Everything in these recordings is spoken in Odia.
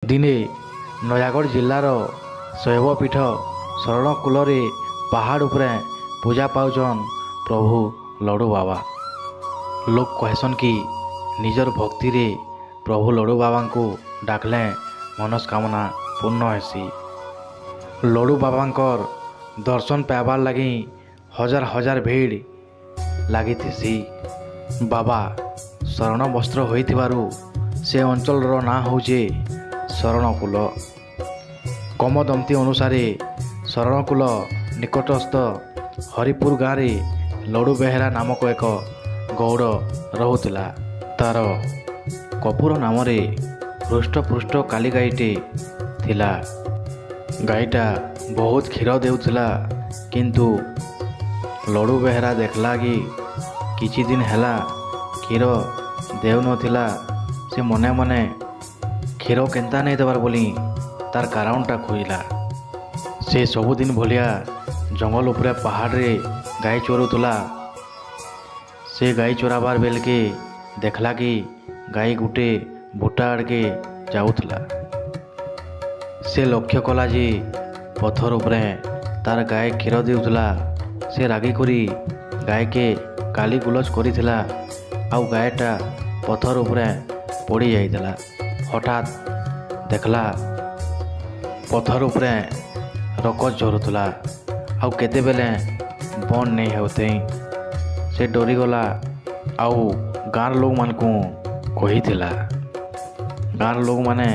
ଦିନେ ନୟାଗଡ଼ ଜିଲ୍ଲାର ଶୈବପୀଠ ଶରଣକୁଳରେ ପାହାଡ଼ ଉପରେ ପୂଜା ପାଉଛନ୍ ପ୍ରଭୁ ଲଡ଼ୁ ବାବା। ଲୋକ କହେସନ୍ କି ନିଜର ଭକ୍ତିରେ ପ୍ରଭୁ ଲଡ଼ୁ ବାବାଙ୍କୁ ଡାକଲେ ମନସ୍କାମନା ପୂର୍ଣ୍ଣ ହେସି। ଲଡ଼ୁ ବାବାଙ୍କର ଦର୍ଶନ ପାଇବାର୍ ଲାଗି ହଜାର ହଜାର ଭିଡ଼ ଲାଗିଥିସି। ବାବା ଶରଣ ବସ୍ତ୍ର ହୋଇଥିବାରୁ ସେ ଅଞ୍ଚଳର ନାଁ ହଉଛେ ଶରଣକୁଲ। କିମ୍ବଦନ୍ତୀ ଅନୁସାରେ ଶରଣକୁଲ ନିକଟସ୍ଥ ହରିପୁର ଗାଁରେ ଲଡ଼ୁ ବେହେରା ନାମକ ଏକ ଗଉଡ଼ ରହୁଥିଲା। ତାର କପୁର ନାମରେ ହୃଷ୍ଟପୃଷ୍ଟ କାଲି ଗାଈଟେ ଥିଲା। ଗାଈଟା ବହୁତ କ୍ଷୀର ଦେଉଥିଲା, କିନ୍ତୁ ଲଡ଼ୁ ବେହେରା ଦେଖିଲା କି କିଛି ଦିନ ହେଲା କ୍ଷୀର ଦେଉନଥିଲା। ସେ ମନେ ମନେ କ୍ଷୀର କେନ୍ତା ନେଇ ଦେବାର ବୋଲି ତାର କାରଣଟା ଖୋଜିଲା। ସେ ସବୁଦିନ ଭଳିଆ ଜଙ୍ଗଲ ଉପରେ ପାହାଡ଼ରେ ଗାଈ ଚରୁଥିଲା। ସେ ଗାଈ ଚରାବାର ବେଲକେ ଦେଖିଲା କି ଗାଈ ଗୁଟେ ବୁଟା ଆଡ଼କେ ଯାଉଥିଲା। ସେ ଲକ୍ଷ୍ୟ କଲା ଯେ ପଥର ଉପରେ ତାର ଗାଈ କ୍ଷୀର ଦେଉଥିଲା। ସେ ରାଗିକରି ଗାଈକେ ଗାଲି ଗୁଲଜ କରିଥିଲା ଆଉ ଗାଈଟା ପଥର ଉପରେ ପଡ଼ି ଯାଇଥିଲା। ହଠାତ୍ ଦେଖିଲା ପଥର ଉପରେ ରକତ ଝରୁଥିଲା ଆଉ କେତେବେଲେ ବନ୍ଦ ନେଇ ହେଉଥାଇ। ସେ ଡରିଗଲା ଆଉ ଗାଁର ଲୋକମାନଙ୍କୁ କହିଥିଲା। ଗାଁର ଲୋକମାନେ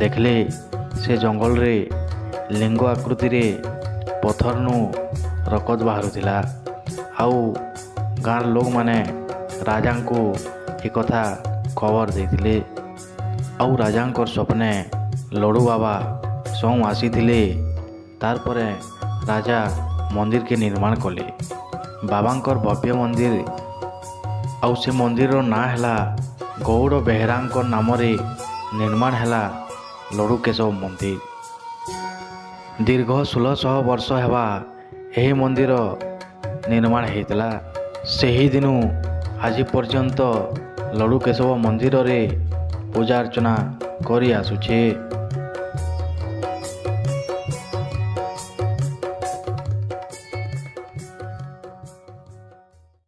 ଦେଖିଲେ ସେ ଜଙ୍ଗଲରେ ଲିଙ୍ଗ ଆକୃତିରେ ପଥରନୁ ରକତ ବାହାରୁଥିଲା ଆଉ ଗାଁର ଲୋକମାନେ ରାଜାଙ୍କୁ ଏ କଥା ଖବର ଦେଇଥିଲେ ଆଉ ରାଜାଙ୍କର ସ୍ୱପ୍ନେ ଲଡ଼ୁ ବାବା ସ୍ୱୟଂ ଆସିଥିଲେ। ତାରପରେ ରାଜା ମନ୍ଦିରକେ ନିର୍ମାଣ କଲେ, ବାବାଙ୍କର ଭବ୍ୟ ମନ୍ଦିର। ଆଉ ସେ ମନ୍ଦିରର ନାଁ ହେଲା ଗଉଡ଼ ବେହେରାଙ୍କ ନାମରେ ନିର୍ମାଣ ହେଲା ଲଡ଼ୁ କେଶବ ମନ୍ଦିର। ଦୀର୍ଘ 1600 ବର୍ଷ ହେବା ଏହି ମନ୍ଦିର ନିର୍ମାଣ ହେଇଥିଲା। ସେହିଦିନୁ ଆଜି ପର୍ଯ୍ୟନ୍ତ ଲଡ଼ୁ କେଶବ ମନ୍ଦିରରେ ପୂଜା ଅର୍ଚ୍ଚନା କରି ଆସୁଛେ।